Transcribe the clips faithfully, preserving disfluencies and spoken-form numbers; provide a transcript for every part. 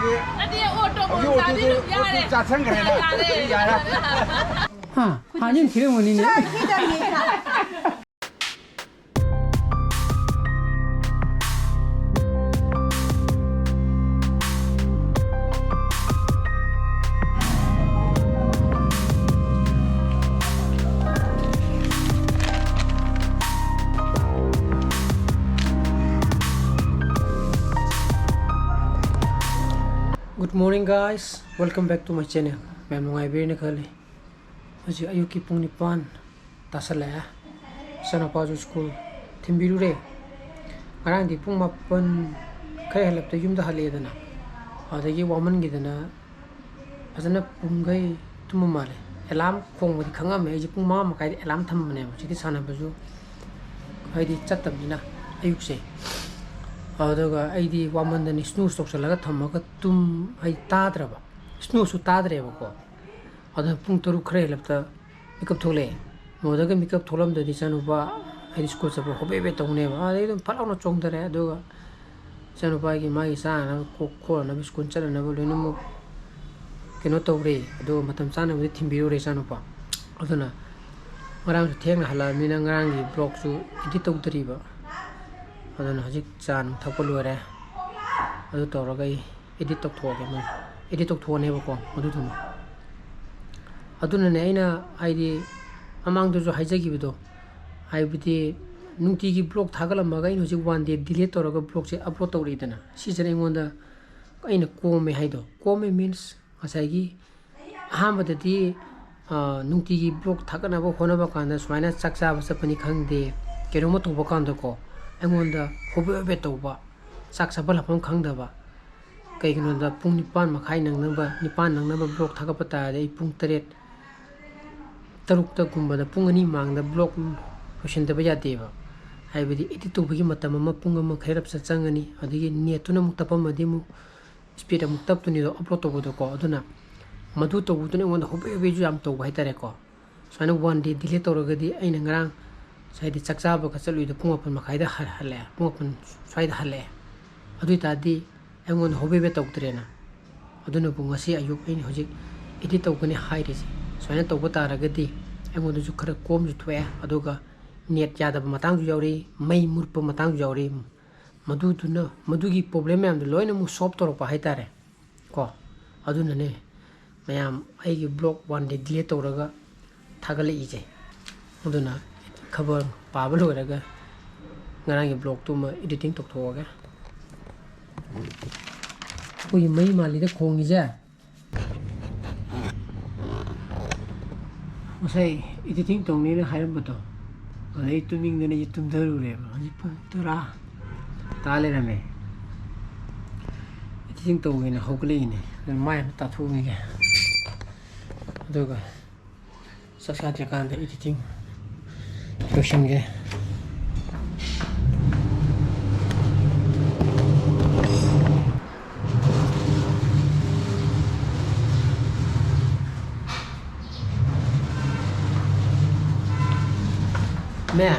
ꯅꯠꯇꯦ, ꯑꯣꯇꯣ ꯍꯧꯖꯤꯛ ꯃꯣꯟ ꯆꯥꯗꯤ ꯑꯣꯇꯣꯗꯨ ꯑꯗꯨꯝ ꯌꯥꯔꯦ꯫ ꯑꯣꯇꯣ ꯆꯥꯠꯁꯟꯈ꯭ꯔꯦꯅ꯫ ꯌꯥꯔꯦ꯫ ꯌꯥꯔꯦ꯫ ꯍꯥ? ꯍꯥꯟꯅ ꯊꯤꯔꯝꯒꯅꯤꯅꯦ꯫ Good morning, guys. Welcome back to my channel. ꯃꯌꯥꯝ ꯅꯨꯡꯉꯥꯏꯕꯤꯔꯦꯅ ꯈꯜꯂꯤ꯫ ꯍꯧꯖꯤꯛ ꯑꯌꯨꯛꯀꯤ ꯄꯨꯡ ꯅꯤꯄꯥꯟ ꯇꯥꯁꯜꯂꯛꯑꯦ꯫ ꯏꯆꯥꯅꯨꯄꯥꯁꯨ ꯁ꯭ꯀꯨꯜ ꯊꯤꯟꯕꯤꯔꯨꯔꯦ꯫ ꯉꯔꯥꯡꯗꯤ ꯄꯨꯡ ꯃꯥꯄꯟ ꯈꯔ ꯍꯦꯜꯂꯛꯇ ꯌꯨꯝꯗ ꯍꯜꯂꯛꯑꯦꯗꯅ, ꯑꯗꯒꯤ ꯋꯥꯃꯟꯈꯤꯗꯅ ꯐꯖꯅ ꯄꯨꯡꯈꯩ ꯇꯨꯝꯕ ꯃꯥꯜꯂꯦ꯫ ꯑꯦꯂꯥꯝ ꯈꯣꯡꯕꯗꯤ ꯈꯪꯉꯝꯃꯦ꯫ ꯑꯩꯁꯦ ꯄꯨꯡ ꯃꯉꯥ ꯃꯈꯥꯏꯗ ꯑꯦꯂꯥꯝ ꯊꯝꯕꯅꯦꯕ꯫ ꯍꯧꯖꯤꯛꯇꯤ ꯁꯥꯟꯅꯕꯁꯨ ꯍꯥꯏꯗꯤ ꯆꯠꯇꯕꯅꯤꯅ ꯑꯌꯨꯛꯁꯦ꯫ ꯑꯗꯨꯒ ꯑꯩꯗꯤ ꯋꯥꯃꯟꯗꯅ ꯁ꯭ꯅꯨꯁ ꯇꯧꯁꯜꯂꯒ ꯊꯝꯃꯒ ꯇꯨꯝ-, ꯍꯥꯏꯗꯤ ꯇꯥꯗ꯭ꯔꯕ꯫ ꯁ꯭ꯅꯨꯁꯁꯨ ꯇꯥꯗ꯭ꯔꯦꯕꯀꯣ꯫ ꯑꯗꯨꯅ ꯄꯨꯡ ꯇꯔꯨꯛ ꯈꯔ ꯍꯦꯜꯂꯛꯇ ꯃꯤꯀꯞ ꯊꯣꯛꯂꯛꯑꯦ꯫ ꯃꯣꯗꯒ ꯃꯤꯀꯞ ꯊꯣꯛꯂꯝꯗꯗꯤ ꯏꯆꯥꯅꯨꯄꯥ ꯍꯥꯏꯗꯤ ꯁ꯭ꯀꯨꯜ ꯆꯠꯄ ꯍꯣꯕꯦ ꯍꯣꯕꯦ ꯇꯧꯅꯦꯕ꯫ ꯑꯗꯩ ꯑꯗꯨꯝ ꯐꯠ ꯂꯥꯎꯅ ꯆꯣꯡꯊꯔꯦ꯫ ꯑꯗꯨꯒ ꯏꯆꯥꯅꯨꯄꯥꯒꯤ ꯃꯥꯒꯤ ꯆꯥꯅꯅꯕ ꯀꯣꯛ ꯈꯣꯠꯅꯕ ꯁ꯭ꯀꯨꯜ ꯆꯠꯅꯅꯕ ꯂꯣꯏꯅꯃꯛ ꯀꯩꯅꯣ ꯇꯧꯔꯦ꯫ ꯑꯗꯨꯒ ꯃꯇꯝ ꯆꯥꯅꯕꯗꯤ ꯊꯤꯟꯕꯤꯔꯨꯔꯦ ꯏꯆꯥꯅꯨꯄꯥ꯫ ꯑꯗꯨꯅ ꯉꯔꯥꯡꯁꯨ ꯊꯦꯡꯅ ꯍꯜꯂꯛꯑꯕꯅꯤꯅ ꯉꯔꯥꯡꯒꯤ ꯕ꯭ꯂꯣꯛꯁꯨ ꯏꯗꯤꯠ ꯇꯧꯗ꯭ꯔꯤꯕ꯫ ꯑꯗꯨꯅ ꯍꯧꯖꯤꯛ ꯆꯥ ꯅꯨꯡ ꯊꯛꯄ ꯂꯣꯏꯔꯦ꯫ ꯑꯗꯨ ꯇꯧꯔꯒ ꯑꯩ ꯏꯗꯤꯠ ꯇꯧꯊꯣꯛꯑꯒꯦ, ꯃꯣꯏ ꯏꯗꯤꯠ ꯇꯧꯊꯣꯛꯑꯅꯦꯕꯀꯣ ꯑꯗꯨꯗꯨꯃ꯫ ꯑꯗꯨꯅꯅꯦ ꯑꯩꯅ ꯍꯥꯏꯗꯤ ꯃꯃꯥꯡꯗꯁꯨ ꯍꯥꯏꯖꯈꯤꯕꯗꯣ, ꯍꯥꯏꯕꯗꯤ ꯅꯨꯡꯇꯤꯒꯤ ꯕ꯭ꯂꯣꯛ ꯊꯥꯒꯠꯂꯝꯃꯒ ꯑꯩꯅ ꯍꯧꯖꯤꯛ ꯋꯥꯟ ꯗꯦ ꯗꯤꯂꯦꯠ ꯇꯧꯔꯒ ꯕ꯭ꯂꯣꯛꯁꯦ ꯑꯞꯂꯣꯗ ꯇꯧꯔꯛꯏꯗꯅ, ꯁꯤꯁꯤꯅ ꯑꯩꯉꯣꯟꯗ ꯑꯩꯅ ꯀꯣꯝꯃꯦ ꯍꯥꯏꯗꯣ꯫ ꯀꯣꯝꯃꯦ ꯃꯤꯟꯁ ꯉꯁꯥꯏꯒꯤ ꯑꯍꯥꯟꯕꯗꯗꯤ, ꯑ, ꯅꯨꯡꯇꯤꯒꯤ ꯕ꯭ꯂꯣꯛ ꯊꯥꯒꯠꯅꯕ ꯍꯣꯠꯅꯕ ꯀꯥꯟꯗ ꯁꯨꯃꯥꯏꯅ ꯆꯥꯛ ꯆꯥꯕ ꯆꯠꯄꯅꯤ ꯈꯪꯗꯦ, ꯀꯩꯅꯣꯝꯃ ꯇꯧꯕ ꯀꯥꯟꯗꯀꯣ, ꯑꯩꯉꯣꯟꯗ ꯍꯣꯕꯦ ꯍꯣꯕꯦ ꯇꯧꯕ, ꯆꯥꯛ ꯆꯥꯐꯝ ꯂꯥꯛꯐꯝ ꯈꯪꯗꯕ꯫ ꯀꯩꯒꯤꯅꯣꯗ ꯄꯨꯡ ꯅꯤꯄꯥꯟ ꯃꯈꯥꯏ ꯅꯪꯅꯕ, ꯅꯤꯄꯥꯟ ꯅꯪꯅꯕ ꯕ꯭ꯂꯣꯛ ꯊꯥꯒꯠꯄ ꯇꯥꯔꯗꯤ ꯑꯩ ꯄꯨꯡ ꯇꯔꯦꯠ, ꯇꯔꯨꯛꯇꯒꯨꯝꯕꯗ ꯄꯨꯡ ꯑꯅꯤ ꯃꯃꯥꯡꯗ ꯕ꯭ꯂꯣꯛ ꯂꯣꯏꯁꯤꯟꯗꯕ ꯌꯥꯗꯦꯕ꯫ ꯍꯥꯏꯕꯗꯤ ꯏꯗꯤꯠ ꯇꯧꯕꯒꯤ ꯃꯇꯝ ꯑꯃ ꯄꯨꯡ ꯑꯃ ꯈꯔ ꯆꯪꯉꯅꯤ, ꯑꯗꯒꯤ ꯅꯦꯠꯇꯨꯅ ꯑꯃꯨꯛ ꯇꯞꯄꯝꯃꯗꯤ ꯑꯃꯨꯛ ꯁ꯭ꯄꯤꯠ ꯑꯃꯨꯛ ꯇꯞꯇꯣꯏꯅꯤꯗꯣ ꯑꯞꯂꯣꯗ ꯇꯧꯕꯗꯀꯣ꯫ ꯑꯗꯨꯅ ꯃꯗꯨ ꯇꯧꯕꯗꯨꯅ ꯑꯩꯉꯣꯟꯗ ꯍꯣꯕꯦ ꯍꯣꯕꯦꯁꯨ ꯌꯥꯝ ꯇꯧꯕ ꯍꯥꯏꯇꯥꯔꯦꯀꯣ꯫ ꯁꯨꯃꯥꯏꯅ ꯋꯥꯟ ꯗꯦ ꯗꯤꯂꯦꯠ ꯇꯧꯔꯒꯗꯤ ꯑꯩꯅ ꯉꯔꯥꯡ ꯉꯁꯥꯏꯗꯤ ꯆꯥꯛ ꯆꯥꯕꯒ ꯆꯠꯂꯨꯏꯗꯣ ꯄꯨꯡ ꯃꯥꯄꯟ ꯃꯈꯥꯏꯗ ꯍꯜ-, ꯍꯜꯂꯛꯑꯦ, ꯄꯨꯡ ꯃꯥꯄꯟ ꯁ꯭ꯋꯥꯏꯗ ꯍꯜꯂꯛꯑꯦ꯫ ꯑꯗꯨ ꯑꯣꯏ ꯇꯥꯔꯗꯤ ꯑꯩꯉꯣꯟꯗ ꯍꯣꯕꯦ ꯍꯣꯕꯦ ꯇꯧꯗ꯭ꯔꯦꯅ꯫ ꯑꯗꯨꯅꯕꯨ ꯉꯁꯤ ꯑꯌꯨꯛ ꯑꯩꯅ ꯍꯧꯖꯤꯛ edit ꯇꯧꯒꯅꯤ ꯍꯥꯏꯔꯤꯁꯦ꯫ ꯁꯨꯃꯥꯏꯅ ꯇꯧꯕ ꯇꯥꯔꯒꯗꯤ ꯑꯩꯉꯣꯟꯗꯁꯨ ꯈꯔ ꯀꯣꯝꯁꯨ ꯊꯣꯛꯑꯦ, ꯑꯗꯨꯒ net ꯌꯥꯗꯕ ꯃꯇꯥꯡꯁꯨ ꯌꯥꯎꯔꯛꯏ, ꯃꯩ ꯃꯨꯠꯄ ꯃꯇꯥꯡꯁꯨ ꯌꯥꯎꯔꯛꯏ꯫ ꯃꯗꯨꯗꯨꯅ, ꯃꯗꯨꯒꯤ problem ꯃꯌꯥꯝꯗꯣ ꯂꯣꯏꯅ ꯑꯃꯨꯛ solve ꯇꯧꯔꯛꯄ ꯍꯥꯏꯇꯥꯔꯦ ꯀꯣ꯫ ꯑꯗꯨꯅꯅꯦ ꯃꯌꯥꯝ ꯑꯩꯒꯤ vlog one day delay ꯇꯧꯔꯒ ꯊꯥꯒꯠꯂꯛꯏꯁꯦ꯫ ꯑꯗꯨꯅ ꯈꯕꯔ ꯄꯥꯕ ꯂꯣꯏꯔꯒ ꯉꯔꯥꯡꯒꯤ vlogꯇꯨꯃ editing ꯇꯧꯊꯣꯛꯑꯒꯦ꯫ ꯑꯩꯈꯣꯏꯒꯤ ꯃꯩ ꯃꯥꯜꯂꯤꯗ ꯈꯣꯡꯉꯤꯁꯦ꯫ ꯉꯁꯥꯏ editing ꯇꯧꯅꯦꯅ ꯍꯥꯏꯔꯝꯕꯗꯣ, ꯑꯗꯩ ꯇꯨꯝꯅꯤꯡꯗꯅ ꯑꯩꯁꯦ ꯇꯨꯝꯊꯔꯨꯔꯦꯕ꯫ ꯍꯧꯖꯤꯛ ꯄꯨꯡ ꯇꯔꯥ ꯇꯥ ꯂꯩꯔꯝꯃꯦ꯫ Editing ꯇꯧꯒꯦꯅ ꯍꯧꯒꯠꯂꯛꯏꯅꯦ꯫ ꯑꯗꯨꯅ ꯃꯥꯏ ꯑꯝꯇ ꯇꯥꯊꯣꯛꯈꯤꯒꯦ꯫ ꯑꯗꯨꯒ ꯆꯥꯛ ꯆꯥꯗ꯭ꯔꯤꯀꯥꯟꯗ editing ꯂꯣꯏꯁꯤꯟꯒꯦ꯫ ꯃꯦ,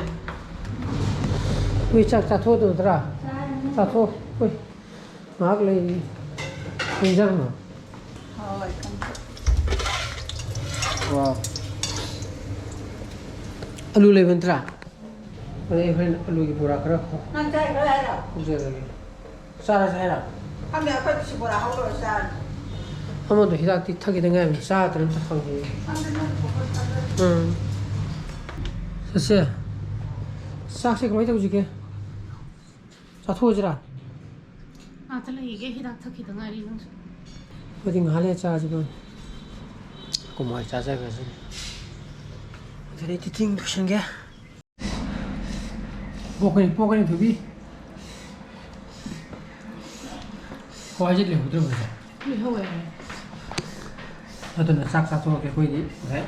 ꯅꯣꯏ ꯆꯥꯛ ꯆꯥꯊꯣꯛꯑꯗꯣꯏ ꯅꯠꯇ꯭ꯔꯥ? ꯆꯥꯔꯅꯤ꯫ ꯆꯥꯊꯣꯛ꯫ ꯍꯣꯏ, ꯉꯥꯏꯍꯥꯛ ꯂꯩꯔꯤ꯫ ꯀꯩ ꯏꯟꯖꯥꯡꯅꯣ? ꯍꯋꯥꯏ ꯀꯥꯡꯇꯛ꯫ ꯋꯥ꯫ ꯑꯂꯨ ꯂꯩꯕ ꯅꯠꯇ꯭ꯔꯥ? ꯑꯗꯩ ꯍꯣꯔꯦꯟ ꯑꯂꯨꯒꯤ ꯕꯣꯔꯥ ꯈꯔ ꯍꯧ-, ꯅꯪ ꯆꯥꯏ ꯈꯔ ꯍꯥꯏꯔꯣ? ꯍꯧꯖꯔꯒꯦ꯫ ꯆꯥꯔꯁꯦ ꯍꯥꯏꯔꯣ? ꯈꯪꯗꯦ, ꯑꯩꯈꯣꯏ ꯁꯤ ꯕꯣꯔꯥ ꯍꯧꯔꯒ ꯆꯥꯔꯅꯤ꯫ ꯑꯃꯗꯣ ꯍꯤꯗꯥꯛꯇꯤ ꯊꯛꯈꯤꯗ ꯉꯥꯏꯔꯤ, ꯆꯥꯗ꯭ꯔꯦ, ꯑꯝꯇ ꯍꯪꯒꯦ꯫ ꯈꯪꯗꯦ, ꯅꯪ ꯄꯣꯀꯣꯟ ꯆꯥꯗ꯭ꯔꯗꯤ꯫ ꯎꯝ꯫ ꯆꯠꯁꯦ꯫ ꯆꯥꯛꯁꯦ ꯀꯃꯥꯏꯅ ꯇꯧꯁꯤꯒꯦ? ꯆꯥꯊꯣꯛꯑꯁꯤꯔꯥ? ꯉꯥꯛꯇ ꯂꯩꯈꯤꯒꯦ, ꯍꯤꯗꯥꯛ ꯊꯛꯈꯤꯗ ꯉꯥꯏꯔꯤ ꯅꯪꯁꯨ꯫ ꯑꯩꯈꯣꯏꯗꯤ ꯉꯥꯏꯍꯥꯛ ꯂꯩꯔ ꯆꯥꯔꯁꯤ ꯏꯕꯥꯅꯤ꯫ ꯀꯨꯝꯍꯣꯏ ꯆꯥꯖꯈ꯭ꯔꯁꯅꯤ꯫ ꯑꯗꯨꯗꯤ editing ꯂꯣꯏꯁꯤꯟꯒꯦ꯫ ꯄꯣꯛꯀꯅꯤ, ꯄꯣꯛꯀꯅꯤ, ꯊꯣꯏꯕꯤ꯫ ꯍꯋꯥꯏꯁꯦ ꯂꯩꯍꯧꯗ꯭ꯔꯕꯁꯦ? ꯂꯩꯍꯧꯋꯦ꯫ ꯑꯗꯨꯅ ꯆꯥꯛ ꯆꯥꯊꯣꯛꯑꯒꯦ꯫ ꯑꯩꯈꯣꯏꯗꯤ ꯉꯁꯥꯏ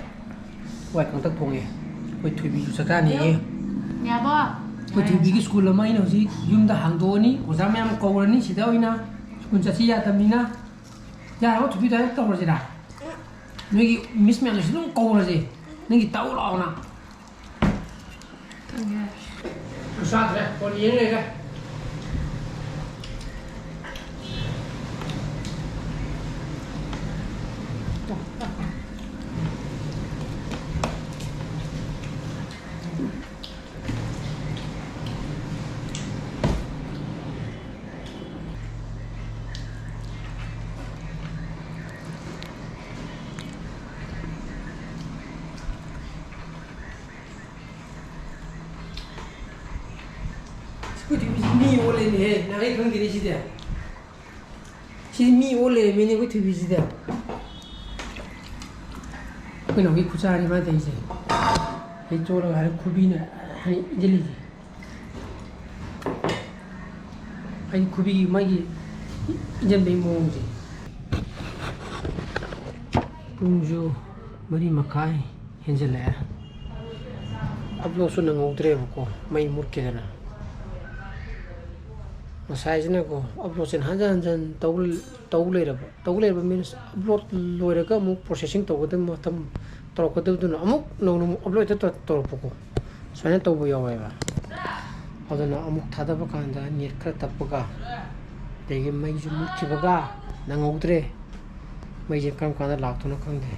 ꯍꯋꯥꯏ ꯀꯪꯇꯛ ꯊꯣꯡꯉꯦ꯫ ꯑꯩꯈꯣꯏ ꯊꯣꯏꯕꯤꯁꯨ ꯆꯥꯛ ꯆꯥꯅꯤꯌꯦ꯫ ꯌꯥꯕꯣ꯫ ꯑꯩꯈꯣꯏ ꯊꯣꯏꯕꯤꯒꯤ ꯁ꯭ꯀꯨꯜ ꯑꯃ ꯑꯩꯅ ꯍꯧꯖꯤꯛ ꯌꯨꯝꯗ ꯍꯥꯡꯗꯣꯛꯑꯅꯤ꯫ ꯑꯣꯖꯥ ꯃꯌꯥꯝ ꯀꯧꯔꯅꯤ ꯁꯤꯗ ꯑꯣꯏꯅ꯫ ꯁ꯭ꯀꯨꯜ ꯆꯠꯁꯤ ꯌꯥꯗꯕꯅꯤꯅ꯫ ꯌꯥꯔꯕꯣ ꯊꯣꯏꯕꯤ, direct ꯇꯧꯔꯁꯤꯔꯥ? ꯅꯣꯏꯒꯤ ꯃꯤꯁ ꯃꯌꯥꯝꯗꯨꯁꯨ ꯑꯗꯨꯝ ꯀꯧꯔꯁꯦ꯫ ꯅꯪꯒꯤ ꯇꯧ ꯂꯥꯛꯑꯣꯅ꯫ ꯆꯥꯗ꯭ꯔꯦ, ꯐꯣꯟ ꯌꯦꯡ ꯂꯩꯔꯦ꯫ ꯑꯩꯈꯣꯏ ꯊꯣꯏꯕꯤꯁꯤ ꯃꯤ ꯑꯣꯜꯂꯦꯅꯦꯍꯦ, ꯅꯍꯥꯟꯒꯩ ꯈꯪꯗꯦꯅꯦ ꯁꯤꯗꯤ꯫ ꯁꯤꯗꯤ ꯃꯤ ꯑꯣꯜ ꯂꯩꯔꯝꯃꯦꯅꯦ ꯑꯩꯈꯣꯏ ꯊꯣꯏꯕꯤꯁꯤꯗꯤ꯫ ꯑꯩꯈꯣꯏ ꯅꯥꯎꯒꯤ ꯈꯨꯠꯁꯥꯅꯤ ꯃꯥ ꯇꯧꯔꯤꯁꯦ꯫ ꯑꯩ ꯆꯣꯠꯂꯒ ꯍꯥꯏꯔ ꯈꯨꯕꯤꯅ ꯍꯥꯏ ꯏꯟꯁꯤꯜꯂꯤꯁꯦ꯫ ꯑꯩ ꯈꯨꯕꯤꯒꯤ ꯃꯥꯒꯤ ꯏꯟꯖꯟꯕꯒꯤ ꯃꯑꯣꯡꯁꯦ꯫ ꯄꯨꯡꯁꯨ ꯃꯔꯤ ꯃꯈꯥꯏ ꯍꯦꯟꯖꯜꯂꯛꯑꯦ꯫ ꯑꯞꯂꯣꯗꯁꯨ ꯅꯪꯍꯧꯗ꯭ꯔꯦꯕꯀꯣ, ꯃꯩ ꯃꯨꯠꯈꯤꯗꯅ꯫ ꯉꯁꯥꯏꯁꯤꯅꯀꯣ, ꯑꯞꯂꯣꯗꯁꯤꯅ ꯍꯟꯖꯟ ꯍꯟꯖꯟ ꯇꯧ, ꯇꯧ ꯂꯩꯔꯕ꯫ ꯇꯧ ꯂꯩꯔꯕ means, ꯑꯞꯂꯣꯗ ꯂꯣꯏꯔꯒ ꯑꯃꯨꯛ ꯄ꯭ꯔꯣꯁꯦꯁꯤꯡ ꯇꯧꯒꯗꯕ ꯃꯇꯝ, ꯇꯧꯔꯛꯀꯗꯕꯗꯨꯅ ꯑꯃꯨꯛ ꯅꯧꯅ ꯑꯃꯨꯛ ꯑꯞꯂꯣꯗ ꯍꯦꯛꯇ ꯇꯧꯔꯛꯄꯀꯣ꯫ ꯁꯨꯃꯥꯏꯅ ꯇꯧꯕ ꯌꯥꯎꯋꯦꯕ꯫ ꯑꯗꯨꯅ ꯑꯃꯨꯛ ꯊꯥꯗꯕ ꯀꯥꯟꯗ ꯅꯦꯠ ꯈꯔ ꯇꯞꯄꯒ, ꯑꯗꯒꯤ ꯃꯩꯁꯨ ꯃꯨꯠꯈꯤꯕꯒ ꯅꯪꯍꯧꯗ꯭ꯔꯦ꯫ ꯃꯩꯁꯦ ꯀꯔꯝ ꯀꯥꯟꯗ ꯂꯥꯛꯇꯣꯏꯅꯣ ꯈꯪꯗꯦ꯫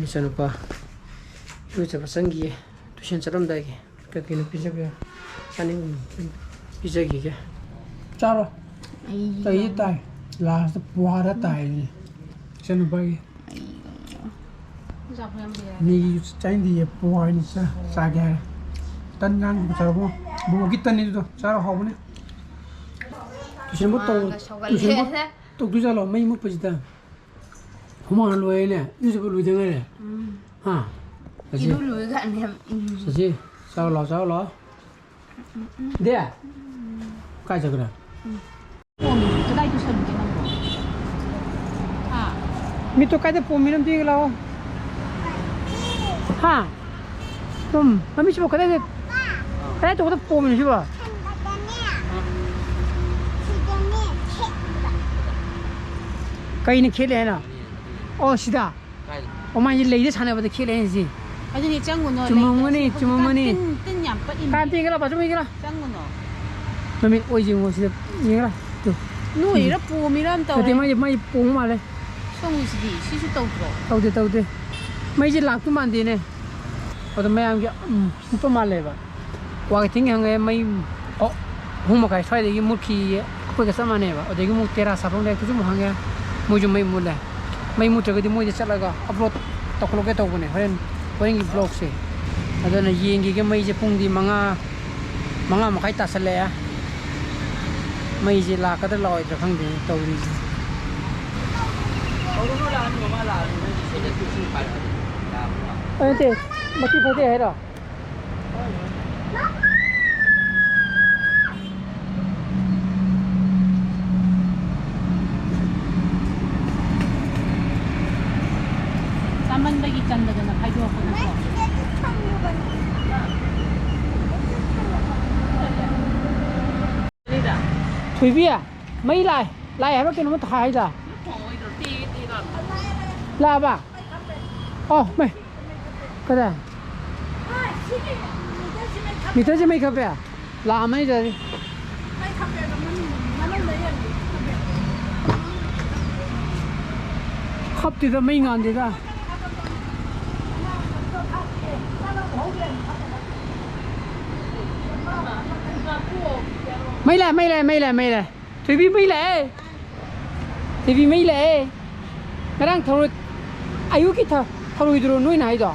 ꯏꯆꯥꯅꯨꯄꯥ ꯏꯔꯨꯖꯕ ꯆꯪꯈꯤꯌꯦ, ꯇꯨꯏꯁꯟ ꯆꯠꯂꯝꯗꯥꯏꯒꯤ꯫ ꯀꯩ ꯀꯩꯅꯣ ꯄꯤꯖꯒꯦ? ꯆꯥꯅꯤꯡꯕ ꯄꯤꯖꯈꯤꯒꯦ꯫ ꯆꯥꯔꯣ꯫ ꯑꯩ ꯀꯩ ꯇꯥꯏ? ꯂꯥꯁꯇ ꯄꯣꯍꯥꯗ ꯇꯥꯏꯅꯦ꯫ ꯏꯆꯟꯅꯨꯄꯥꯒꯤ꯫ ꯑꯩ ꯃꯤꯒꯤ ꯆꯥꯅꯤꯡꯗꯤꯌꯦ, ꯄꯣꯍꯥ ꯑꯣꯏꯅ ꯆꯥ-, ꯆꯥꯒꯦ ꯍꯥꯏꯔꯦ꯫ ꯇꯟ ꯉꯥꯡꯕ ꯆꯥꯔꯕꯣ? ꯕꯣꯛꯀꯤ ꯇꯟꯅꯤ ꯑꯗꯨꯗꯣ꯫ ꯆꯥꯔꯣ, ꯍꯥꯎꯕꯅꯦ꯫ ꯇꯨꯏꯁꯟꯕꯨ ꯇꯧ-, ꯍꯨꯃꯥꯡꯒ ꯁꯧꯒꯠꯂꯦ꯫ ꯇꯨꯏꯁꯟꯕꯨ ꯇꯧꯗꯣꯏꯖꯥꯠꯂꯣ? ꯃꯩ ꯃꯨꯠꯄꯁꯤꯗ꯫ ꯍꯨꯃꯥꯡ ꯂꯣꯏꯔꯦꯅꯦ꯫ ꯏꯔꯨꯖꯕ ꯂꯣꯏꯗ ꯉꯥꯏꯔꯦ꯫ ꯎꯝ꯫ ꯍꯥ? ꯆꯠꯁꯤ꯫ ꯏꯔꯨ ꯂꯣꯏꯔꯒꯅꯦ ꯌꯥꯝ ꯏꯪꯉꯤ꯫ ꯆꯠꯁꯤ꯫ ꯆꯥꯔꯨ ꯂꯥꯛꯑꯣ, ꯆꯥꯔꯨ ꯂꯥꯛꯑꯣ꯫ ꯗꯦ? ꯀꯥꯏ ꯆꯠꯈ꯭ꯔꯦ? ꯎꯝ꯫ ꯀꯗꯥꯏ ꯄꯨꯁꯟꯒꯦ ꯅꯪꯕꯣ? ꯍꯥ? ꯃꯤꯠꯇꯣ ꯀꯥꯏꯗ ꯄꯣꯝꯃꯤꯅꯣ ꯑꯝꯇ ꯌꯦꯡꯒꯦ ꯂꯥꯛꯑꯣ꯫ ꯍꯥ? ꯎꯝ, ꯃꯃꯤꯠꯁꯤꯕꯨ ꯀꯗꯥꯏꯗ, ꯀꯗꯥꯏ ꯇꯧꯕꯗ ꯄꯣꯝꯃꯤꯅꯣ ꯁꯤꯕꯣ? ꯀꯩꯅ ꯈꯦꯠꯂꯦ ꯍꯥꯏꯅꯣ? ꯑꯣ, ꯁꯤꯗ? ꯀꯥꯏꯗꯅꯣ? ꯑꯣ, ꯃꯥꯏꯁꯦ ꯂꯩꯗ ꯁꯥꯟꯅꯕꯗ ꯈꯦꯠꯂꯦ ꯍꯥꯏꯅꯦ ꯁꯤ꯫ ꯑꯗꯨꯗꯤ ꯆꯪꯉꯨꯅꯣ, ꯆꯨꯝꯃꯝꯒꯅꯤ, ꯂꯩꯗ꯫ ꯍꯧꯖꯤꯛꯀꯥꯟ ꯆꯨꯝꯃꯝꯒꯅꯤ꯫ ꯇꯤꯟ, ꯇꯤꯟ ꯌꯥꯝ ꯄꯛꯏꯅꯦ꯫ ꯀꯥꯏ ꯑꯝꯇ ꯌꯦꯡꯒꯦ ꯂꯥꯎ, ꯕꯥꯆꯧ ꯌꯦꯡꯒꯦ ꯂꯥꯎ꯫ ꯆꯪꯉꯨꯅꯣ꯫ ꯃꯃꯤꯠ ꯑꯣꯏ ꯌꯦꯡꯉꯣ ꯁꯤꯗ, ꯌꯦꯡꯒꯦ ꯂꯥꯎ꯫ ꯇꯨ꯫ ꯅꯣꯏꯔ ꯄꯣꯝꯃꯤꯔ ꯑꯃ ꯅꯠꯇꯦ, ꯇꯧꯔꯦ꯫ ꯃꯩ, ꯃꯩ ꯄꯣꯡ ꯃꯥꯜꯂꯦ꯫ ꯁꯣꯝꯒꯤꯁꯤꯗꯤ ꯁꯤꯁꯨ ꯇꯧꯗ꯭ꯔꯣ? ꯇꯧꯗꯦ, ꯇꯧꯗꯦ꯫ ꯃꯩꯁꯦ ꯂꯥꯛꯇꯨ ꯃꯥꯟꯗꯦꯅꯦ꯫ ꯑꯗꯣ ꯃꯌꯥꯝꯒꯤ, ꯎꯝ, ꯃꯨꯠꯄ ꯃꯥꯜꯂꯦꯕ꯫ ꯋꯥꯀꯤꯊꯤꯡꯒꯤ ꯍꯪꯉꯦ, ꯃꯩ, ꯑꯣ, ꯑꯍꯨꯝ ꯃꯈꯥꯏ ꯁ꯭ꯋꯥꯏꯗꯒꯤ ꯃꯨꯠꯈꯤꯌꯦ꯫ ꯑꯩꯈꯣꯏꯒ ꯆꯞ ꯃꯥꯟꯅꯩꯕ꯫ ꯑꯗꯒꯤ ꯑꯃꯨꯛ ꯇꯦꯔꯥ ꯁꯥꯐꯝ ꯂꯩꯔꯛꯇꯁꯨ ꯑꯃꯨꯛ ꯍꯪꯉꯦ, ꯃꯣꯏꯁꯨ ꯃꯩ ꯃꯨꯠꯂꯦ꯫ ꯃꯩ ꯃꯨꯠꯇ꯭ꯔꯒꯗꯤ ꯃꯣꯏꯗ ꯆꯠꯂꯒ upload ꯇꯧꯈꯠꯂꯛꯀꯦ ꯇꯧꯕꯅꯦ ꯍꯣꯔꯦꯟ, ꯍꯣꯔꯦꯟꯒꯤ vlogꯁꯦ꯫ ꯑꯗꯨꯅ ꯌꯦꯡꯈꯤꯒꯦ ꯃꯩꯁꯦ ꯄꯨꯡꯗꯤ ꯃꯉꯥ, ꯃꯉꯥ ꯃꯈꯥꯏ ꯇꯥꯁꯜꯂꯛꯑꯦ꯫ ꯃꯩꯁꯦ ꯂꯥꯛꯀꯗ꯭ꯔꯥ ꯂꯥꯛꯑꯣꯏꯗ꯭ꯔꯥ ꯈꯪꯗꯦꯅꯦ ꯇꯧꯔꯤꯁꯦ꯫ ꯑ, ꯅꯠꯇꯦ, ꯃꯊꯤ ꯐꯣꯏꯗꯩ ꯍꯥꯏꯔꯣ? ꯆꯥꯃꯟꯕꯒꯤ ꯆꯟꯗꯗꯅ ꯈꯥꯏꯗꯣꯛꯄ ꯅꯠꯇ꯭ꯔꯣ? ꯊꯣꯏꯕꯤ, ꯃꯩ ꯂꯥꯛꯑꯦ꯫ ꯂꯥꯛꯑꯦ ꯍꯥꯏꯕ ꯀꯩꯅꯣꯝꯃ ꯊꯥ ꯍꯥꯏꯗ꯫ ꯂꯥꯛꯑꯕ? ꯑꯣ, ꯃꯩ꯫ ꯀꯗꯥꯏ? ꯃꯤꯇꯔꯁꯦ ꯃꯩ ꯈꯞꯄꯦ? ꯂꯥꯛꯑꯝꯃꯅꯤ ꯑꯗꯨꯗꯤ꯫ ꯈꯞꯇꯦꯗ, ꯃꯩ ꯉꯥꯟꯗꯦꯗ꯫ ꯃꯩ ꯂꯥꯛꯑꯦ, ꯃꯩ ꯂꯥꯛꯑꯦ, ꯃꯩ ꯂꯥꯛꯑꯦ, ꯃꯩ ꯂꯥꯛꯑꯦ꯫ ꯊꯣꯏꯕꯤ, ꯃꯩ ꯂꯥꯛꯑꯦ꯫ ꯊꯣꯏꯕꯤ, ꯃꯩ ꯂꯥꯛꯑꯦ꯫ ꯉꯔꯥꯡ ꯊꯔꯣꯏ, ꯑꯌꯨꯛꯀꯤ ꯊ-, ꯊꯔꯣꯏꯗꯨꯔꯣ ꯅꯣꯏꯅ ꯍꯥꯏꯗꯣ?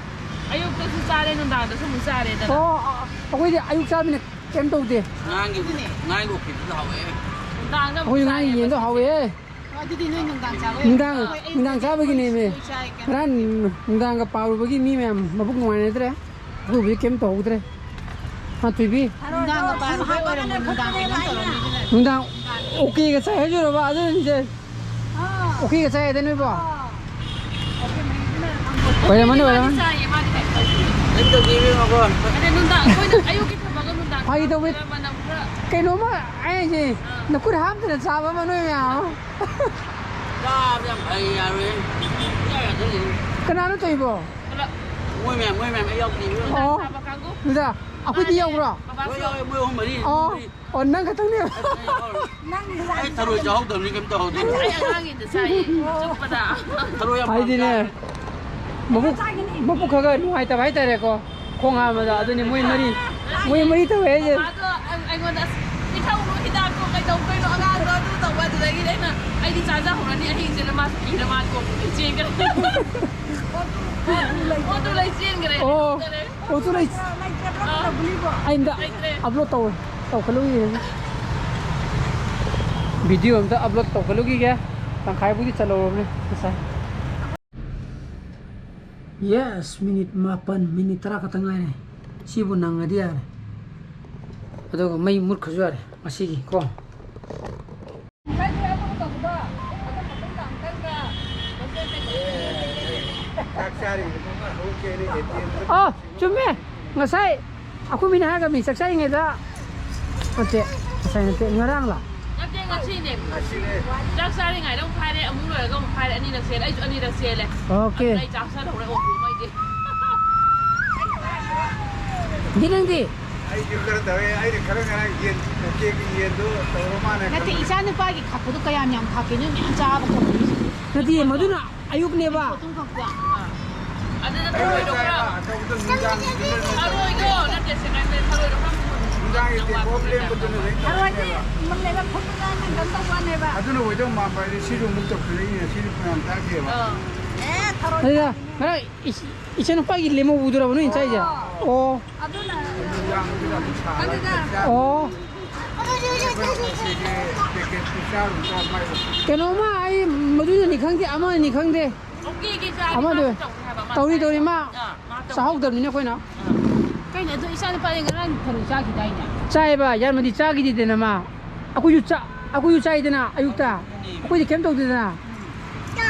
ꯑꯌꯨꯛꯇꯁꯨ ꯆꯥꯔꯦ, ꯅꯨꯡꯗꯥꯡꯗꯁꯨ ꯑꯃꯨꯛ ꯆꯥꯔꯦꯗꯅ꯫ ꯑꯣ, ꯑ-, ꯑꯩꯈꯣꯏꯗꯤ ꯑꯌꯨꯛ ꯆꯥꯕꯅꯤꯅ ꯀꯩꯝ ꯇꯧꯗꯦ꯫ ꯉꯔꯥꯡꯒꯤ, ꯉꯔꯥꯡꯒꯤ ꯑꯣꯛꯄꯤꯗꯨꯁꯨ ꯍꯥꯎꯋꯦ꯫ ꯅꯨꯡꯗꯥꯡꯗ ꯑꯃꯨꯛ ꯑꯩꯈꯣꯏ ꯉꯔꯥꯡꯒꯤ ꯆꯥꯔꯦꯕ꯫ ꯌꯦꯟꯗꯣ ꯍꯥꯎꯋꯦ꯫ ꯑꯗꯨꯗꯤ ꯅꯣꯏ ꯅꯨꯡꯗꯥꯡ ꯆꯥꯕ ꯅꯨꯡꯗꯥꯡ, ꯑꯣꯏꯔꯝꯅꯤ꯫ ꯑꯩꯈꯣꯏ ꯑꯌꯨꯛꯇꯗꯤ ꯅꯨꯡꯗꯥꯡ ꯆꯥꯕꯒꯤꯅꯦꯃꯦ꯫ ꯁꯤꯡꯖꯨ ꯆꯥꯏ ꯀꯩꯅꯣ꯫ ꯉꯔꯥꯡ ꯅꯨꯡꯗꯥꯡꯒ ꯄꯥꯔꯨꯕꯒꯤ ꯃꯤ ꯃꯌꯥꯝ ꯃꯕꯨꯛ ꯅꯨꯡꯉꯥꯏꯅꯗ꯭ꯔꯦ꯫ ꯑꯩꯈꯣꯏꯕꯨꯗꯤ ꯀꯩꯝ ꯇꯧꯍꯧꯗ꯭ꯔꯦ꯫ ꯍꯥ, ꯊꯣꯏꯕꯤ? ꯅꯨꯡꯗꯥꯡꯒ ꯄꯥꯔꯨꯕꯩ ꯑꯣꯏꯔꯝꯃꯣꯏ, ꯅꯨꯡꯗꯥꯡ ꯀꯩꯅꯣꯝ ꯇꯧꯔꯝꯅꯤ ꯑꯗꯨꯅ꯫ ꯅꯨꯡꯗꯥꯡ ꯑꯣꯀꯦꯒ ꯆꯥꯏ ꯍꯥꯏꯖꯨꯔꯕ ꯑꯗꯨꯅꯤꯁꯦ꯫ ꯑꯣꯀꯦꯒ ꯆꯥꯏ ꯍꯥꯏꯗ ꯅꯣꯏꯕꯣ? ꯑꯣꯏꯔꯝꯃꯅꯤ, ꯑꯣꯏꯔꯝꯃꯅꯤ꯫ ꯆꯥꯏꯌꯦ, ꯃꯥꯗꯤ ꯀꯩꯝ ꯇꯧꯗꯦ꯫ ꯀꯩꯝ ꯇꯧꯗꯦ, ꯏꯕꯦꯝꯃꯀꯣ꯫ ꯑꯗꯩ ꯅꯨꯡꯗꯥꯡ ꯑꯩꯈꯣꯏꯅ ꯑꯌꯨꯛꯀꯤ ꯊꯝꯃꯒ ꯅꯨꯡꯗꯥꯡ ꯐꯥꯒꯤ ꯇꯧꯕ ꯆꯥꯕꯗ ꯃꯅꯝ ꯈꯔ ꯀꯩꯅꯣꯝꯃ ꯑꯩꯁꯦ ꯑꯥ꯫ ꯅꯈꯨꯠ ꯍꯥꯝꯗꯅ ꯆꯥꯕ ꯑꯃ ꯅꯣꯏ ꯃꯌꯥꯝ ꯑꯃ꯫ ꯆꯥꯕꯗꯤ ꯌꯥꯝ ꯐꯩ ꯌꯥꯔꯣꯏꯍꯦ꯫ ꯏꯌꯥ ꯌꯥꯗꯦ꯫ ꯀꯅꯥꯅꯣ ꯇꯧꯔꯤꯕꯣ? ꯄꯨꯂꯞ꯫ ꯃꯣꯏ ꯃꯌꯥꯝ, ꯃꯣꯏ ꯃꯌꯥꯝ ꯑꯩ ꯌꯥꯎꯗꯦ, ꯏꯕꯦꯝꯃ꯫ ꯑꯣ꯫ ꯆꯥꯕ ꯀꯥꯡꯕꯨ꯫ ꯅꯨꯡꯗꯥꯡ꯫ ꯑꯩꯈꯣꯏꯗꯤ ꯌꯧꯕ꯭ꯔꯣ? ꯕꯕꯥꯁꯨ ꯂꯣꯏ ꯌꯥꯎꯋꯦ, ꯃꯣꯏ ꯑꯍꯨꯝ ꯃꯔꯤ꯫ ꯑꯣ, ꯑꯣ, ꯅꯪ ꯈꯛꯇꯪꯅꯦ꯫ ꯑꯩ ꯊꯔꯣꯏ ꯆꯥꯍꯧꯗꯕꯅꯤ, ꯀꯩꯝ ꯇꯧꯍꯧꯗꯦ꯫ ꯑꯩ ꯑꯉꯥꯡꯒꯤꯗ ꯆꯥꯏꯌꯦ, ꯆꯨꯞꯄꯗ꯫ ꯊꯔꯣꯏ ꯌꯥꯝ ꯄꯥꯝ ꯍꯥꯏꯗꯤꯅꯦ, ꯆꯥꯏ꯫ ꯃꯕꯨꯛ, ꯃꯕꯨꯛ ꯈꯔ ꯈꯔ ꯅꯨꯡꯉꯥꯏꯇꯕ ꯍꯥꯏꯇꯥꯔꯦꯀꯣ꯫ ꯈꯣꯡ ꯍꯥꯝꯕꯗ꯫ ꯑꯗꯨꯅꯤ ꯃꯣꯏ ꯃꯔꯤ, ꯃꯣꯏ ꯃꯔꯤ ꯇꯧꯋꯦ ꯍꯥꯏꯁꯦ꯫ ꯃꯥꯗꯣ ꯑꯩ-, ꯑꯩꯉꯣꯟꯗ, "ꯑꯁ, ꯄꯤꯊꯛꯎꯅꯨ ꯍꯤꯗꯥꯛꯇꯣ, ꯀꯩꯗꯧꯗꯣꯏꯅꯣ ꯑꯉꯥꯡꯗꯣ?" ꯑꯗꯨ ꯇꯧꯕ꯫ ꯑꯗꯨꯗꯒꯤꯗꯤ ꯑꯩꯅ, "ꯑꯩꯗꯤ ꯆꯥꯖꯍꯧꯔꯅꯤ ꯑꯍꯤꯡꯁꯤꯅ", ꯃꯥꯁꯨ ꯀꯤꯔ ꯃꯥ ꯇꯣꯛꯈ꯭ꯔꯦ, ꯆꯦꯟꯈ꯭ꯔꯦ꯫ ꯑꯣ, ꯑꯗꯨ ꯂꯩ-, ꯑꯥ꯫ ꯑꯩ ꯑꯝꯇ ꯂꯩꯇ꯭ꯔꯦ꯫ Upload ꯇꯧ-, ꯇꯧꯈꯠꯂꯨꯈꯤꯒꯦ꯫ Video ꯑꯝꯇ upload ꯇꯧꯈꯠꯂꯨꯈꯤꯒꯦ꯫ ꯇꯪꯈꯥꯏꯕꯨꯗꯤ ꯆꯠꯍꯧꯔꯕꯅꯦ ꯉꯁꯥꯏ꯫ Yes, minute ꯃꯥꯄꯟ, minute ꯇꯔꯥ ꯈꯛꯇ ꯉꯥꯏꯔꯦ꯫ ꯁꯤꯕꯨ ꯅꯪꯉꯗꯤ ꯌꯥꯔꯦ꯫ ꯑꯗꯨꯒ ꯃꯩ ꯃꯨꯠꯈ꯭ꯔꯁꯨ ꯌꯥꯔꯦ ꯉꯁꯤꯒꯤ ꯀꯣ꯫ ꯑꯥ, ꯆꯨꯝꯃꯦ꯫ ꯉꯁꯥꯏ ꯑꯩꯈꯣꯏ ꯃꯤꯅ ꯍꯥꯏꯔꯒ ꯃꯤ ꯆꯥꯛ ꯆꯥꯔꯤꯉꯩꯗ, ꯅꯠꯇꯦ, ꯉꯁꯥꯏ ꯅꯠꯇꯦ, ꯉꯔꯥꯡꯂ? ꯅꯠꯇꯦ, ꯉꯁꯤꯅꯦ꯫ ꯆꯥꯛ ꯆꯥꯔꯤꯉꯩꯗ ꯑꯃꯨꯛ ꯐꯥꯏꯔꯦ, ꯑꯃꯨꯛ ꯂꯣꯏꯔꯒ ꯑꯃꯨꯛ ꯐꯥꯏꯔꯦ, ꯑꯅꯤꯔꯛ ꯆꯦꯜꯂꯦ꯫ ꯑꯩꯁꯨ ꯑꯅꯤꯔꯛ ꯆꯦꯜꯂꯦ꯫ Okay꯫ ꯑꯗꯨꯅ ꯑꯩ ꯆꯥꯛ ꯆꯥꯗꯧꯔꯦ, ꯑꯣ, ꯃꯩꯗꯤ꯫ ꯗꯤ ꯅꯪꯗꯤ? ꯑꯩꯁꯨ ꯈꯔ ꯇꯧꯋꯦ꯫ ꯑꯩꯅ ꯈꯔ ꯉꯔꯥꯡ ꯌꯦꯟ, ꯂꯣꯀꯦꯜꯒꯤ ꯌꯦꯟꯗꯣ ꯇꯧꯔ ꯃꯥꯅ ꯅꯠꯇꯦ, ꯈꯪꯕꯅꯦ꯫ ꯏꯆꯥ ꯅꯨꯄꯥꯒꯤ ꯈꯥꯛꯄꯗꯣ ꯀꯌꯥꯝ ꯌꯥꯝ ꯈꯥꯛꯀꯦ? ꯅꯣꯏ ꯃꯌꯥꯝ ꯆꯥꯕ ꯈꯣꯠꯄꯗꯨꯁꯨ꯫ ꯅꯠꯇꯦ, ꯃꯗꯨꯅ ꯑꯌꯨꯛꯅꯦꯕ꯫ ꯃꯇꯨꯝ ꯈꯛꯇ꯫ ꯑꯥ꯫ ꯑꯗꯨꯅ ꯑꯩꯅ ꯊꯔꯣꯏꯗꯣ ꯆꯥꯏꯕ, ꯈꯔ, ꯑꯆꯧꯕꯗꯣ ꯅꯨꯡꯗꯥꯡ ꯅꯨꯡꯊꯤꯜꯗ ꯊꯔꯣꯏꯗꯣ ꯅꯠꯇꯦ, ꯁꯦ, ꯀꯩꯅꯣ, ꯊꯔꯣꯏꯗꯣ ꯈꯔ ꯅꯨꯡꯗꯥꯡꯒꯤ ꯇꯦꯡꯀꯣꯠ ꯂꯦꯝꯕꯗꯨꯅ ꯂꯣꯏ ꯊꯔꯣꯏꯗꯤ ꯇꯧꯔꯤꯅꯦꯕ꯫ ꯃꯨꯜꯂꯦꯕ, ꯐꯨꯠꯄꯗ ꯅꯪ ꯀꯩꯅꯣ ꯇꯧꯕ ꯋꯥꯅꯦꯕ꯫ ꯑꯗꯨꯅ ꯑꯣꯏꯗꯧ ꯃꯥꯟꯕ ꯍꯥꯏꯗꯤ ꯁꯤꯁꯨ ꯑꯃꯨꯛ ꯇꯧꯁꯤꯜꯂꯛꯏꯅꯦ, ꯁꯤꯁꯨ ꯐꯅꯌꯥꯝ ꯆꯥꯈꯤꯑꯕ꯫ ꯑꯥ꯫ ꯑꯦ, ꯊꯔꯣꯏ ꯑꯗꯨꯗ ꯆꯥꯅꯤꯡꯉꯦ꯫ ꯈꯔ ꯏꯆ-, ꯏꯆꯟꯅꯨꯄꯥꯒꯤ ꯂꯦꯝꯍꯧꯕꯗꯨꯔꯕ ꯅꯣꯏꯅ ꯆꯥꯏꯁꯦ? ꯑꯣ꯫ ꯑꯗꯨꯅ ꯑꯗꯨꯗ꯫ ꯑꯣ꯫ ꯀꯩꯅꯣꯝꯃ ꯑꯩ ꯃꯗꯨꯅꯅꯤ ꯈꯪꯗꯦ, ꯑꯃꯅꯤ ꯈꯪꯗꯦ꯫ ꯑꯣꯀꯦꯒꯤ ꯆꯥꯗꯤ ꯑꯃꯗꯣ ꯃꯥꯁꯨ ꯇꯧꯅꯤ ꯍꯥꯏꯕ, ꯃꯥ ꯇꯧꯔꯤ, ꯆꯥꯏ꯫ ꯇꯧꯔꯤ, ꯃꯥ ꯑꯥ, ꯃꯥ ꯇꯧꯅꯤ꯫ ꯆꯥꯍꯧꯗꯕꯅꯤꯅ ꯑꯩꯈꯣꯏꯅ꯫ ꯑꯥ꯫ ꯀꯩꯅꯣ ꯑꯗꯣ ꯏꯆꯥ ꯅꯨꯄꯥꯗꯤ ꯉꯔꯥꯡ ꯊꯔꯣꯏ ꯆꯥꯈꯤꯗꯥꯏꯅꯦ? ꯆꯥꯏꯌꯦꯕ, ꯌꯥꯔꯃꯗꯤ ꯆꯥꯈꯤꯗꯦꯗꯅ ꯃꯥ꯫ ꯑꯩꯈꯣꯏꯁꯨ ꯆꯥ-, ꯑꯩꯈꯣꯏꯁꯨ ꯆꯥꯏꯗꯅ ꯑꯌꯨꯛꯇ꯫ ꯑꯩꯈꯣꯏꯗꯤ ꯀꯩꯝ ꯇꯧꯗꯦꯗꯅ꯫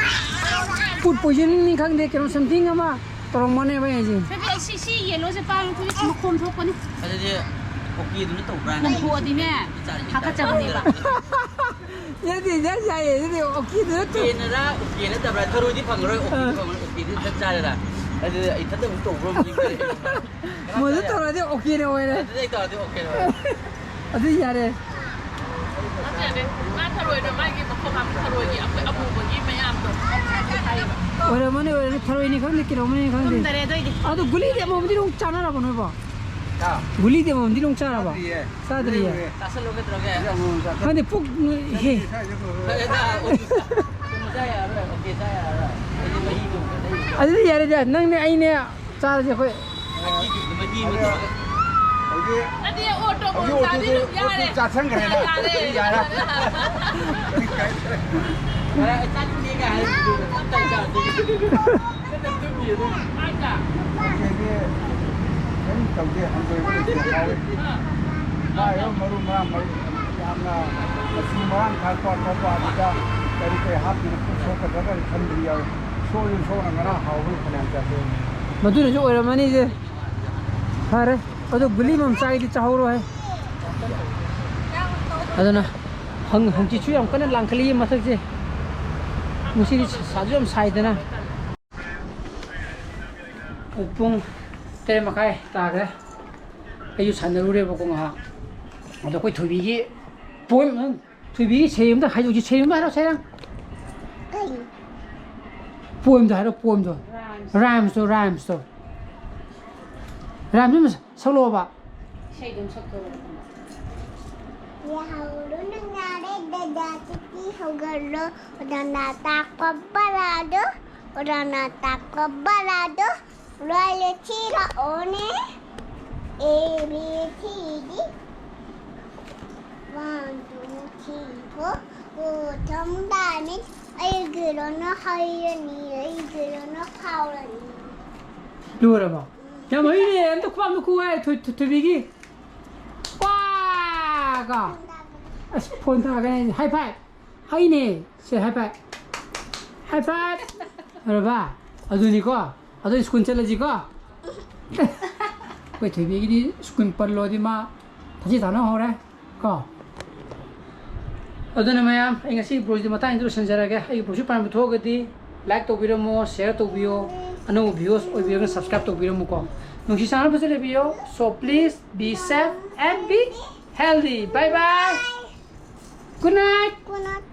Food poisoningꯅꯤ ꯈꯪꯗꯦ, ꯀꯩꯅꯣ something ꯑꯃ ꯇꯧꯔꯝꯒꯅꯦꯕ ꯑꯩ ꯍꯥꯏꯁꯦ꯫ ꯅꯠꯇꯦ, ꯑꯩ ꯁꯤ, ꯁꯤ ꯌꯦꯜꯂꯣꯁꯦ ꯄꯥꯏꯔꯣ, ꯊꯣꯛꯑꯦ, ꯃꯈꯣꯝ ꯊꯣꯛꯄꯅꯤ꯫ ꯑꯗꯨꯗꯤ ꯑꯣꯀꯦꯗꯨꯅ ꯇꯧꯕ꯭ꯔꯥ? ꯅꯪ ꯊꯣꯛꯑꯗꯤꯅꯦ, ꯍꯥꯀꯠꯆꯕꯅꯦꯕ꯫ ꯌꯥꯗꯦ, ꯌꯥꯏ, ꯌꯥꯏꯌꯦ, ꯑꯗꯨꯗꯤ ꯑꯣꯀꯦꯗꯨꯅ ꯇꯧ-, ꯑꯣꯀꯦꯅꯔꯥ, ꯑꯣꯀꯦ ꯅꯠꯇꯕ꯭ꯔꯥ? ꯊꯔꯣꯏꯗꯤ ꯐꯪꯉꯔꯣꯏ, ꯑꯣꯀꯦꯗꯤ ꯑꯥ꯫ ꯐꯪꯉꯔꯣꯏ, ꯑꯣꯀꯦꯗꯤ ꯆꯞ ꯆꯥꯔꯦꯗ꯫ ꯑꯗꯨꯗꯤ ꯑꯩ ꯏꯊꯟꯇ ꯑꯃꯨꯛ ꯇꯧꯕ꯭ꯔꯣ? ꯑꯃꯨꯛ ꯌꯦꯡꯒꯦ꯫ ꯃꯣꯏꯗ ꯇꯧꯔꯗꯤ ꯑꯣꯀꯦꯅꯦ ꯑꯣꯏꯔꯦ꯫ ꯑꯗꯨꯗꯤ ꯑꯩ ꯇꯧꯔꯗꯤ ꯑꯣꯀꯦꯅꯦ ꯑꯣꯏꯔꯦ꯫ ꯑꯗꯨ ꯌꯥꯔꯦ꯫ ꯅꯠꯇꯦ, ꯉꯥ ꯊꯔꯣꯏꯗꯣ ꯃꯥꯒꯤ ꯃꯈꯣꯡ ꯍꯥꯞꯄ ꯊꯔꯣꯏꯒꯤ ꯑꯩꯈꯣꯏ ꯑꯃꯨꯕꯒꯤ ꯃꯌꯥꯝꯗꯣ ꯍꯥꯏꯌꯦꯕ꯫ ꯑꯣꯏꯔꯝꯃꯅꯤ, ꯑꯣꯏꯔꯝꯃꯅꯤ꯫ ꯊꯔꯣꯏꯅꯤ ꯈꯪꯗꯦ, ꯀꯩꯅꯣꯝꯃꯅꯤ ꯈꯪꯗꯦ꯫ ꯊꯨꯝꯗꯔꯦ ꯑꯗꯨꯏꯗꯤ꯫ ꯑꯗꯣ ꯒꯨꯂꯤꯗꯤ ꯑꯃꯃꯝꯗꯤ ꯑꯗꯨꯝ ꯆꯥꯅꯔꯕꯣ ꯅꯣꯏꯕꯣ? ꯍꯥ? ꯒꯨꯂꯤꯗꯤ ꯑꯃꯃꯝꯗꯤ ꯑꯗꯨꯝ ꯆꯥꯔꯕꯣ? ꯆꯥꯗ꯭ꯔꯤꯌꯦ꯫ ꯆꯥꯁꯜꯂꯣ ꯀꯩꯗꯧꯔꯒꯦ? ꯈꯪꯗꯦ, ꯄꯨꯛ ꯍꯦ꯫ ꯑꯗꯨꯗꯤ ꯌꯥꯔꯦꯗ, ꯅꯪꯅꯦ ꯑꯩꯅꯦ ꯆꯥꯔꯁꯦ ꯑꯩꯈꯣꯏ꯫ ꯍꯧꯖꯤꯛ ꯅꯠꯇꯦ, ꯑꯣꯇꯣ ꯍꯧꯖꯤꯛ ꯃꯣꯟ ꯆꯥꯗꯤ ꯑꯣꯇꯣꯗꯨ ꯑꯗꯨꯝ ꯌꯥꯔꯦ꯫ ꯑꯣꯇꯣ ꯆꯥꯁꯟꯈ꯭ꯔꯦꯅ꯫ ꯌꯥꯔꯦ꯫ ꯌꯥꯔꯦ꯫ ꯌꯥꯔꯦ, ꯑꯩ ꯆꯥꯅꯤꯡꯗꯦ ꯀꯥꯏ ꯍꯥꯏꯔꯤꯗꯨ ꯇꯞ ꯇꯥꯏ ꯆꯥꯔꯁꯤ꯫ ꯀꯩꯅꯣ ꯇꯨꯝꯃꯤ ꯑꯗꯨꯝ꯫ ꯍꯥꯏꯗ꯫ ꯑꯣꯀꯦꯗꯤ ꯀꯔꯤꯝ ꯇꯧꯗꯦ, ꯍꯪꯒꯣꯏꯕ ꯂꯩꯇꯦ, ꯍꯥꯎꯋꯤ꯫ ꯍꯥꯏꯔꯤꯕ ꯃꯔꯨ ꯃꯔꯥꯡ ꯃꯔꯨ ꯌꯥꯝꯅ ꯃꯆꯨ ꯃꯔꯥꯡ ꯊꯥꯛꯄ ꯈꯣꯠꯄ ꯑꯗꯨꯗ ꯀꯔꯤ ꯀꯔꯤ ꯍꯥꯞꯇꯅ ꯄꯨꯛ ꯁꯣꯛꯀꯗ꯭ꯔꯥ ꯈꯟꯕꯗꯤ ꯌꯥꯎꯋꯤ꯫ ꯁꯣꯛꯏ ꯁꯣꯛꯅ ꯉꯔꯥꯡ ꯍꯥꯎꯕꯒꯤ ꯐꯅꯌꯥꯝ ꯆꯥꯊꯣꯛꯑꯦ꯫ ꯃꯗꯨꯅꯁꯨ ꯑꯣꯏꯔꯝꯃꯅꯤꯁꯦ꯫ ꯐꯔꯦ꯫ ꯑꯗꯣ ꯒꯨꯂꯤ ꯃꯝꯆꯥꯒꯤꯗꯤ ꯆꯥꯍꯧꯔꯣ ꯍꯥꯏ꯫ ꯑꯗꯨꯅ ꯍꯪ-, ꯍꯪꯆꯤꯠꯁꯨ ꯌꯥꯝ ꯀꯟꯅ ꯂꯥꯡꯈꯠꯂꯤ ꯃꯊꯛꯁꯦ꯫ ꯉꯁꯤꯗꯤ ꯁꯥꯁꯨ ꯌꯥꯝ ꯁꯥꯏꯗꯅ꯫ ꯄꯨꯡ ꯇꯔꯦꯠ ꯃꯈꯥꯏ ꯇꯥꯈ꯭ꯔꯦ꯫ ꯑꯩꯁꯨ ꯁꯥꯟꯅꯔꯨꯔꯦꯕꯀꯣ ꯉꯥꯏꯍꯥꯛ꯫ ꯑꯗꯣ ꯑꯩꯈꯣꯏ ꯊꯣꯏꯕꯤꯒꯤ ꯄꯣꯏꯝ, ꯊꯣꯏꯕꯤꯒꯤ ꯁꯩꯔꯦꯡ ꯑꯝꯇ ꯍꯥꯏꯗꯣꯛꯁꯤ, ꯁꯩꯔꯦꯡ ꯑꯝꯇ ꯍꯥꯏꯔꯣ, ꯁꯩꯔꯦꯡ꯫ ꯀꯩ? ꯄꯣꯏꯝꯗꯣ ꯍꯥꯏꯔꯣ, ꯄꯣꯏꯝꯗꯣ꯫ ꯔꯥꯏꯝꯁ꯫ ꯔꯥꯏꯝꯁꯇꯣ, ꯔꯥꯏꯝꯁꯇꯣ꯫ ꯔꯥꯏꯝꯁ ꯑꯃ ꯁꯛꯂꯛꯑꯣꯕ꯫ ꯏꯁꯩꯗꯣ ꯑꯃ ꯁꯛꯇꯣꯔꯕ꯫ ꯌꯥꯍꯧꯔꯣ ꯅꯨꯡꯉꯥꯏꯔꯦ, ꯗꯗꯥ ꯆꯤꯇꯤ ꯍꯧꯒꯠꯂꯣ, ꯑꯣꯖꯥꯅ ꯇꯥꯛꯄ ꯄꯔꯥꯗꯣ, ꯑꯣꯖꯥꯅ ꯇꯥꯛꯄ ꯄꯔꯥꯗꯣ꯫ ꯂꯣꯏꯔꯦ, ꯊꯤꯔꯛꯑꯣꯅꯦ꯫ A B C D꯫ One, two, three, four꯫ Gautam diamond. ꯑꯩꯒꯤꯔꯣꯅ ꯍꯩꯔꯅꯤ, ꯑꯩꯒꯤꯔꯣꯅ ꯐꯥꯎꯔꯅꯤ꯫ ꯂꯣꯏꯔꯕꯣ? ꯌꯥꯝ ꯍꯩꯅꯦ꯫ ꯑꯝꯇ ꯈꯨꯄꯥꯛ ꯑꯝꯇ ꯈꯨ ꯍꯥꯏ, ꯊꯣꯏ-, ꯊꯣꯏ-, ꯊꯣꯏꯕꯤꯒꯤ꯫ ꯋꯥ! ꯀꯣ꯫ ꯑꯁ, ꯐꯣꯟ ꯇꯥꯒꯅꯤ꯫ High five꯫ ꯍꯩꯅꯦ꯫ ꯁꯦ, high five꯫ High five꯫ ꯂꯣꯏꯔꯕ? ꯑꯗꯨꯅꯤꯀꯣ꯫ ꯑꯗꯣ ꯁ꯭ꯀꯨꯜ ꯆꯠꯂꯁꯤꯀꯣ꯫ ꯑꯩꯈꯣꯏ ꯊꯣꯏꯕꯤꯒꯤꯗꯤ ꯁ꯭ꯀꯨꯜ ꯄꯜꯂꯣꯗꯤ ꯃꯥ ꯊꯥꯖꯤ ꯊꯥꯅ ꯍꯧꯔꯦ ꯀꯣ꯫ ꯑꯗꯨꯅ ꯃꯌꯥꯝ, ꯑꯩ ꯉꯁꯤ ꯕ꯭ꯂꯣꯒꯁꯤ ꯃꯇꯥꯡꯁꯤꯗ ꯂꯣꯏꯁꯤꯟꯖꯔꯒꯦ꯫ ꯑꯩꯒꯤ ꯕ꯭ꯂꯣꯒꯁꯤ ꯄꯥꯟꯕ ꯊꯣꯛꯑꯒꯗꯤ Like ꯇꯧꯕꯤꯔꯝꯃꯣ, share ꯇꯧꯕꯤꯌꯣ, ꯑꯅꯧꯕ viewers ꯑꯣꯏꯕꯤꯔꯒꯅ subscribe ꯇꯧꯕꯤꯔꯝꯃꯨꯀꯣ. ꯅꯨꯡꯁꯤ ꯆꯥꯟꯅꯕꯁꯨ ꯂꯩꯕꯤꯌꯣ. So please be safe and be healthy. Bye bye. Good night. Good night.